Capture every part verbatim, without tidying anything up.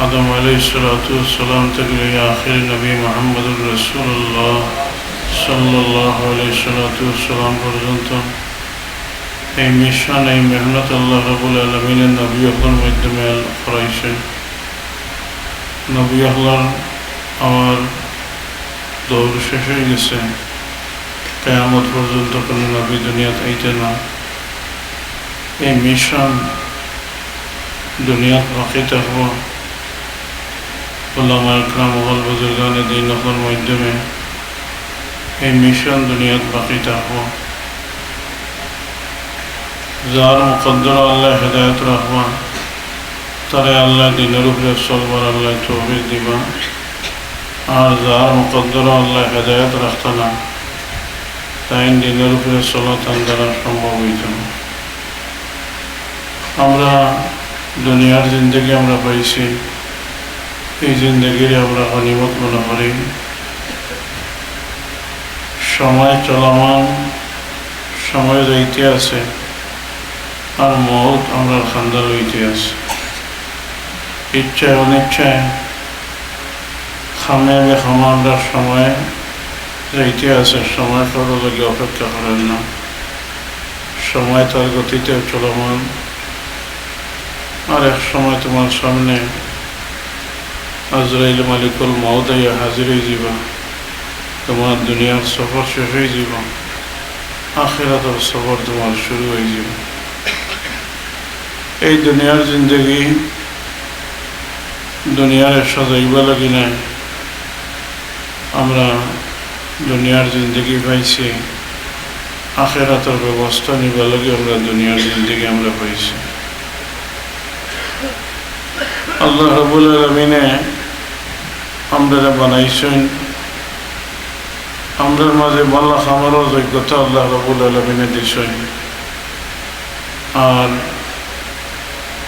আদম আলাইহিস সালাতু ওয়াস সালাম থাকি লইয়া আখিরি নবী মুহাম্মদুর রাসূলুল্লাহ সাল্লাল্লাহু আলাইহি সালাতু ওয়াস সালাম পর্যন্ত এই মিশন, এই মেহনত আল্লাহ রাব্বুল আলামিনে নবী অকলর মাধ্যমে করাইছইন। নবী অকলর আমার দৌর শেষ অইগেছে, কিয়ামত পর্যন্ত কুনু নবী দুনিয়াত আইতা না। এই মিশন দুনিয়াত বাকি থাকবো। উলামায়ে কেরাম অকল, বুজুর্গানে দ্বীন অকলর মাধ্যমে এই মিশন দুনিয়াত বাকি থাকবো। যার মুকদ্দর আল্লায় হেদায়েত রাখবা, তারে আল্লায় দ্বীনর উপরে চলবার আল্লায় তৌফিক দিবা। আর যার মুকদ্দর আল্লায় হেদায়েত রাখতা না, তাইন দ্বীনর উপরে চলা তান দ্বারা সম্ভব অইতো না। আমরা দুনিয়ার জিন্দেগি আমরা পাইছি, এই জিন্দেগিরে আমরা গনিমত মনে করি। সময় চলমান, সময় যাইতে আছে, আর মউত আমরার কান্দাল অইতে আছে। ইচ্ছায় অনিচ্ছায়, খামে বেখামে আমরার সময় যাইতে আছে, সময় কারোর লাগি অপেক্ষা করের না। সময় তার গতিতে চলমান। আর এক সময় তুমার সামনে আজরাইল মালিকুল মউত আইয়া হাজির অইযিবা। তুমার দুনিয়ার সফর শেষ অইযিবো, আখিরাতর সফর তুমার শুরু অইযিবো। এই দুনিয়ার জিন্দেগি দুনিয়ারে সাজাইবার লাগি নায়, আমরা দুনিয়ার জিন্দেগি পাইছি, আখিরাতর ব্যবস্থা নিবার লাগি আমরা দুনিয়ার জিন্দেগি আমরা পাইছি। আল্লাহ রাব্বুল আলামিনে আমরারে বানাইছইন, আমরার মাঝে ভালা কামরও যোগ্যতা আল্লাহ রাব্বুল আলামিনে দিছইন। আর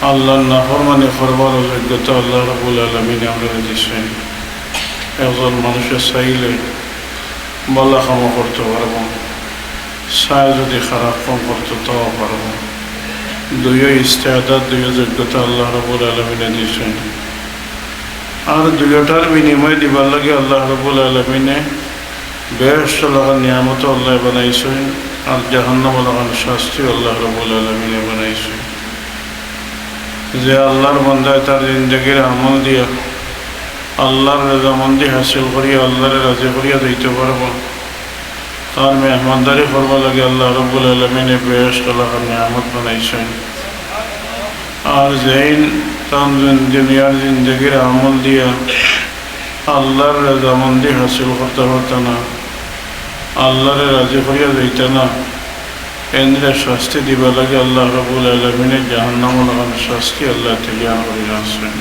আল্লাহর নাফরমানি করবার যোগ্যতা আল্লাহ রাব্বুল আলামিনে আমরারে দিছইন। একজন মানুষে চাইলে ভালা কামও করতো পারবো, চায় যদি খারাপ কাম করতো তাও পারবো। দুইও ইস্তেদাদ, দুইও যোগ্যতা আল্লাহ রাব্বুল আলামিনে দিছইন। আর দুইওটার বিনিময়ে দিবার লাগি আল্লাহ রাব্বুল আলামিনে বেহেশত লাখান নিয়ামত আল্লায় বানাইছইন, আর জাহান্নাম লাখান শাস্তি আল্লাহ রাব্বুল আলামিনে বানাইছইন। যে আল্লাহর বান্দায় তার জিন্দেগির আমল দিয়া আল্লাহর রেজামন্দি হাসিল করিয়া আল্লাহরে রাজি করিয়া যাইতো পারবো, তার মেহমানদারি করবার লাগি আল্লাহ রাব্বুল আলামিনে বেহেশত লাখান নিয়ামত বানাইছইন। আর যেইন তান জিন-, দুনিয়ার জিন্দেগির আমল দিয়া আল্লাহর রেজামন্দি হাসিল করতা পারতা না, আল্লাহরে রাজি করিয়া যাইতা না, এনরে শাস্তি দিবার লাগি আল্লাহ রাব্বুল আলামিনে জাহান্নাম লাখান শাস্তি আল্লায় তৈয়ার করি রাখছইন।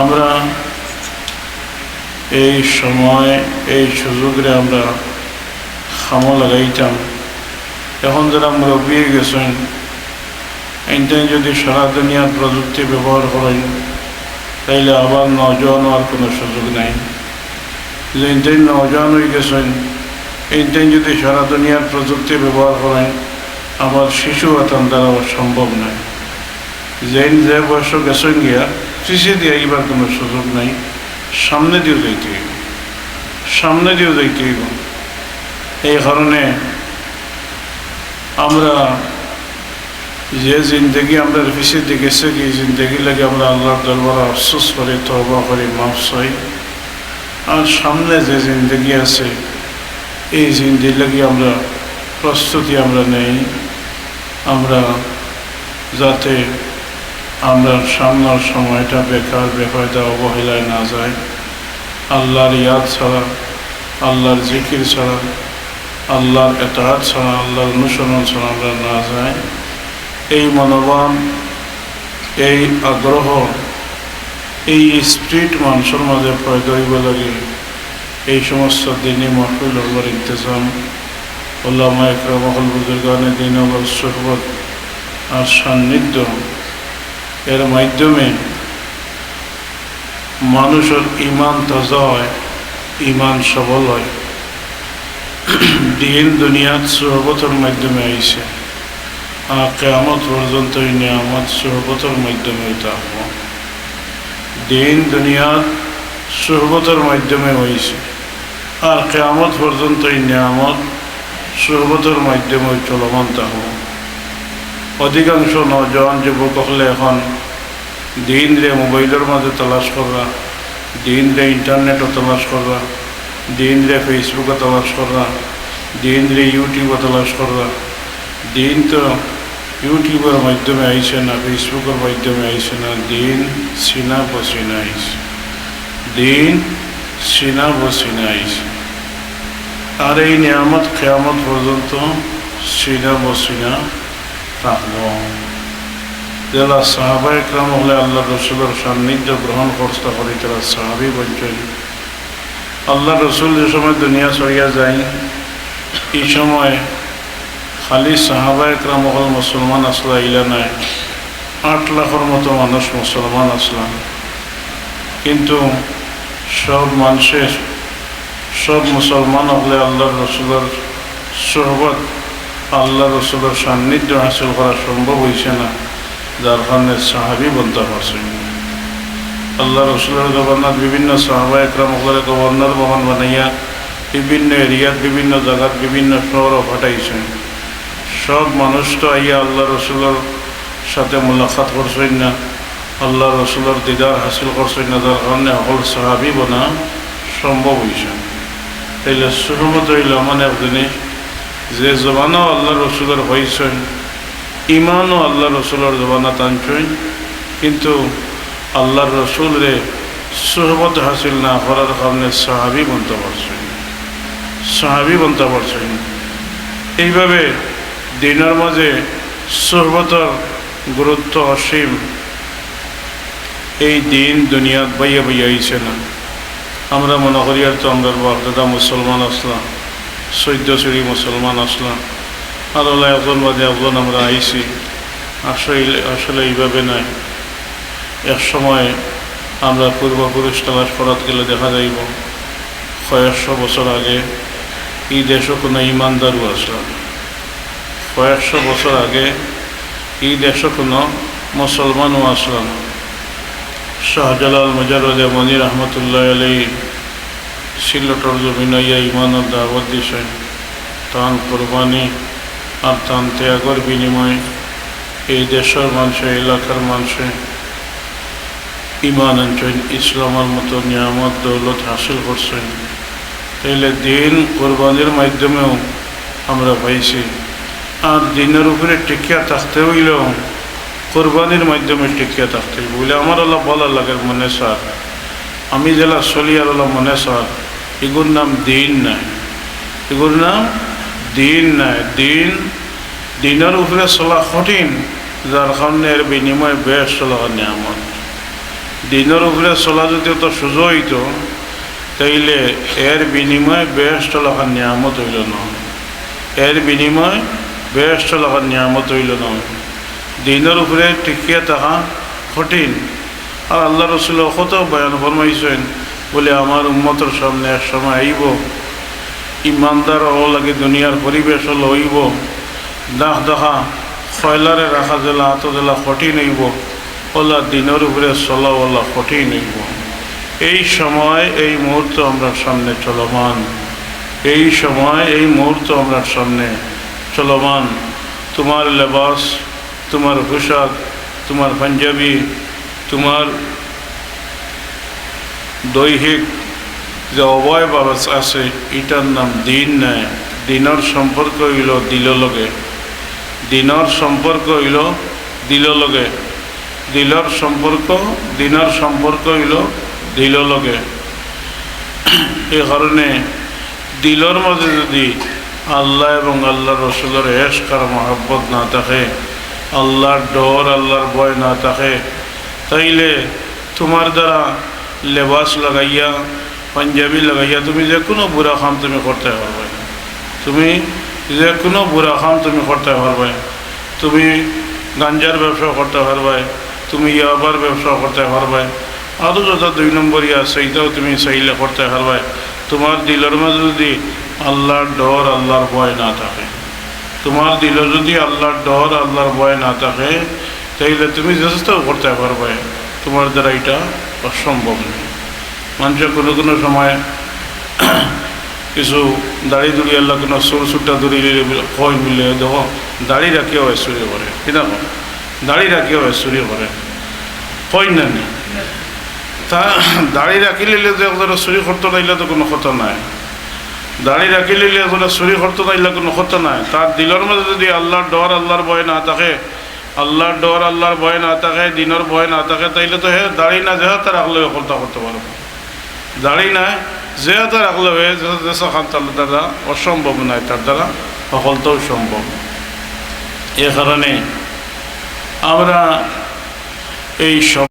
আমরা এই সময়, এই সুযোগরে আমরা কামো লাগাইতাম। এখন যারা মুরব্বি অইগেছইন, এইনতাইন যদি সারা দুনিয়ার প্রযুক্তি ব্যবহার করইন, তাইলে আবার নওজোয়ান অওয়ার কুনু সুযোগ নাই। যেইনতাইন নওজোয়ান অইগেছইন, এইনতাইন যদি সারা দুনিয়ার প্রযুক্তি ব্যবহার করইন, আবার শিশু অওয়া তান দ্বারা সম্ভব নায়। যেইন যে বয়সো গেছইন গিয়া, পিছেদি আইবার কুনু সুযোগ নাই, সামনেদিও যাইতে অইবো, সামনেদিও যাইতে অইবো। এই কারণে আমরা যে জিন্দেগি আমরার পিছেদি গেছেগি, এই জিন্দেগির লাগি আমরা আল্লাহর দরবারো আফসোস করি, তওবা করি, মাফ চাই। আর সামনে যে জিন্দেগি আছে, এই জিন্দেগির লাগি আমরা প্রস্তুতি আমরা নেই। আমরা যাতে আমরার সামনের সময়টা বেকার, বেফায়দা, অবহেলায় না যায়। আল্লাহর ইয়াদ ছাড়া, আল্লাহর জিকির ছাড়া, আল্লাহর এতাআত ছাড়া, আল্লাহর অনুসরণ ছাড়া আমরা না যাই। এই মনোভাব, এই আগ্রহ, এই spirit মানষর মাঝে পয়দা অইবার লাগি এই সমস্ত দিনি মাহফিল অকলর ইন্তেজাম, উলামায়ে কেরাম অকল, বুজুর্গানে দ্বীন অকলর সোহবত আর সান্নিধ্য, এর মাধ্যমে মানষর ইমান তাজা অয়, ইমান সবল অয়। দ্বীন দুনিয়াত সোহবতর মাধ্যমে আইছে, আর কিয়ামত পর্যন্ত এই নিয়ামত সোহবতর মাধ্যমে থাকবো। দিন দুনিয়াত সুহবতর মাধ্যমে অইছে, আর কিয়ামত পর্যন্ত এই নিয়ামত সুহবতর মাধ্যমে চলমান থাকবো। অধিকাংশ নওজোয়ান যুবক অকলে এখন দিনরে মোবাইলর মাঝে তালাশ কররা, দিনরে ইন্টারনেটো তালাশ কররা, দিনরে Facebook-ও তালাশ কররা, দিনরে YouTube-ও তালাশ কররা। দিন তো YouTube-র মাধ্যমে আইছে না, Facebook-র মাধ্যমে আইছে না, দিন সিনা বসিনা আইছে, দিন সিনা বসিনা আইছে। আর এই নিয়ামত কিয়ামত পর্যন্ত সিনা বসিনা থাকবো। যেলা সাহাবা একরাম অকলে আল্লাহর রসুলর সান্নিধ্য গ্রহণ করতা করি, তারা সাহাবি বনছইন। আল্লাহর রসুল যে সময় দুনিয়া ছাড়িয়া যাইন, ই সময় খালি সাহাবা একরাম অকল মুসলমান আছলা, ইলা নায়, আট লাখর মতো মানুষ মুসলমান আছলা। কিন্তু সব মানুষের, সব মুসলমান অকলে আল্লাহর রসুলর সোহবত, আল্লাহর রসুলর সান্নিধ্য হাসিল করা সম্ভব অইছে না, যার কারণে সাহাবি বনতা পারছইন না। আল্লাহর রসুলর জমানাত বিভিন্ন সাহাবা একরাম অকলরে গভর্নর মহান বানাইয়া বিভিন্ন এরিয়াত, বিভিন্ন জাগাত, বিভিন্ন শহরও পাঠাইছইন। সব মানুষ তো আইয়া আল্লাহর রসুলর সাথে মুলাকাত করছইন না, আল্লাহর রসুলর দিদার হাসিল করছইন না, যার কারণে হকল সাহাবি বনা সম্ভব অইছে না। তাইলে সোহবত অইলো এমন এক জিনিস, যে জমানাও আল্লাহর রসুলর পাইছইন, ইমানও আল্লাহর রসুলর জমানাত আনছইন, কিন্তু আল্লাহর রসুলরে সোহবত হাসিল না করার কারণে সাহাবি বনতা পারছইন না, সাহাবি বনতা পারছইন না। এইভাবে দিনর মাঝে সোহবতর গুরুত্ব অসীম। এই দিন দুনিয়াত বাইয়া বাইয়া আইছে না। আমরা মনে করি আর তো আমরার বাপ দাদা মুসলমান আছলা, চৈদ্দ চুরি মুসলমান আছলা, আর অলা একজন বাদে একজন আমরা আইছি। আসলে, আসলে এইভাবে নায়। এক সময় আমরা পূর্বপুরুষ তালাশ করাত গেলে দেখা যাইবো কয়েকশো বছর আগে ই দেশো কুনু ইমানদারও আছলা না। কয়েকশো বছর আগে ই দেশো কুনু মুসলমানও আছলা না। শাহজালাল মুজাররদে মনি রহমতুল্লাহ আলাইহি সিলেটর জমিন আইয়া ইমানর দাওয়াত দিছইন। তান কুরবানি আর তান ত্যাগর বিনিময়ে এই দেশর মানষে, এলাকার মানষে ইমান আনছইন, ইসলামর মতো নিয়ামত দৌলত হাসিল করছইন। তাইলে দিন কুরবানির মাধ্যমেও আমরা পাইছি। আর দিনর উপরে টিকিয়া থাকতে অইলেও কুরবানির মাধ্যমে টিকিয়া থাকতে অইবো। বুলে আমার অলা ভালা লাগের মনে চার, আমি যেলা চলি আর অলা মনে চার, ইগুর নাম দিন নায়, ইগুর নাম দিন নায়। দিন, দিনর উপরে চলা কঠিন, যার কারণে এর বিনিময়ে বেহেস্ত লাখান নিয়ামত। দিনর উপরে চলা যদি অত সোজা অইতো, তাইলে এর বিনিময়ে বেহেস্ত লাখান নিয়ামত অইলো না, এর বিনিময়ে বেহেস্ত লাখান নিয়ামত অইলো না। দিনর উপরে টিকিয়া থাকা কঠিন। আর আল্লাহর রসুলে কত বয়ান ফরমাইছইন, বুলে আমার উম্মতর সামনে এক সময় আইবো, ইমানদার অওয়ার লাগি দুনিয়ার পরিবেশ অলা অইবো, দাগ দেখা কয়লারে রাখা যেলা, আতো যেলা কঠিন অইবো, অলা দিনর উপরে চলা অলা কঠিন অইবো। এই সময়, এই মুহূর্ত আমরার সামনে চলমান, এই সময়, এই মুহূর্ত আমরার সামনে চলমান। তুমার লেবাস, তুমার পোশাক, তুমার পাঞ্জাবি, তুমার দৈহিক যে অবয়ব আছ-, আছে, ইটার নাম দিন নায়। দিনর সম্পর্ক অইলো দিলর লগে, দিনর সম্পর্ক অইলো দিলর লগে, দিলর সম্পর্ক, দিনর সম্পর্ক অইলো দিলর লগে। এই কারণে দিলর মাঝে যদি আল্লাহ এবং আল্লাহর রসুলর এশক আর মহব্বত না থাকে, আল্লাহর ডর, আল্লাহর ভয় না থাকে, তাইলে তুমার দ্বারা লেবাস লাগাইয়া, পাঞ্জাবি লাগাইয়া তুমি যে কুনু বুরা কাম তুমি করতায় পারবায়। তুমি যে কুনু বুরা কাম তুমি করতায় পারবায়। তুমি গাঞ্জার ব্যবসা করতায় পারবায়, তুমি ইয়াবার ব্যবসা করতায় পারবায়, আরো যত দুই নম্বরি আছে, ইটাও তুমি চাইলে করতায় পারবায়। তুমার দিলর মাঝে যদি আল্লাহর ডর, আল্লাহর ভয় না থাকে, তুমার দিলো যদি আল্লাহর ডর, আল্লাহর ভয় না থাকে, তাইলে তুমি যে চেষ্টাও করতায় পারবায়, তুমার দ্বারা ইটা অসম্ভব নয়। মানষে কুনু কুনু সময় কিছু দাড়ি দুড়ি আল্লাহ কুনু চুর চুরটা ধরি লিলে বুলে, কইন বুলে, "দেখো, দাড়ি রাখিয়া অয় চুরি করে।" কিতা কইন? "দাড়ি রাখিয়া অয় চুরি করে।" কইন না নি? তা দাড়ি রাখিলিলে যে একজনে চুরি করতো না, ইলা তো কুনু কথা নাই। দাড়ি রাখিলিলে একজনে চুরি করতো না, ইলা কুনু কথা নাই। তার দিলর মাঝে যুদি আল্লাহর ডর, আল্লাহর ভয় না থাকে, আল্লাহর ডর, আল্লাহর ভয় না থাকে, দিনর ভয় না থাকে, তাইলে তো হে দাড়ি না যেহাতা রাখলেও হকলতা করতো পারবো। দাড়ি নাই, যেহাতা রাখলেও হে যে, যেসা খান তার দ্বারা অসম্ভব নয়, তার দ্বারা হকলতাও সম্ভব। এ কারণে আমরা এই সম-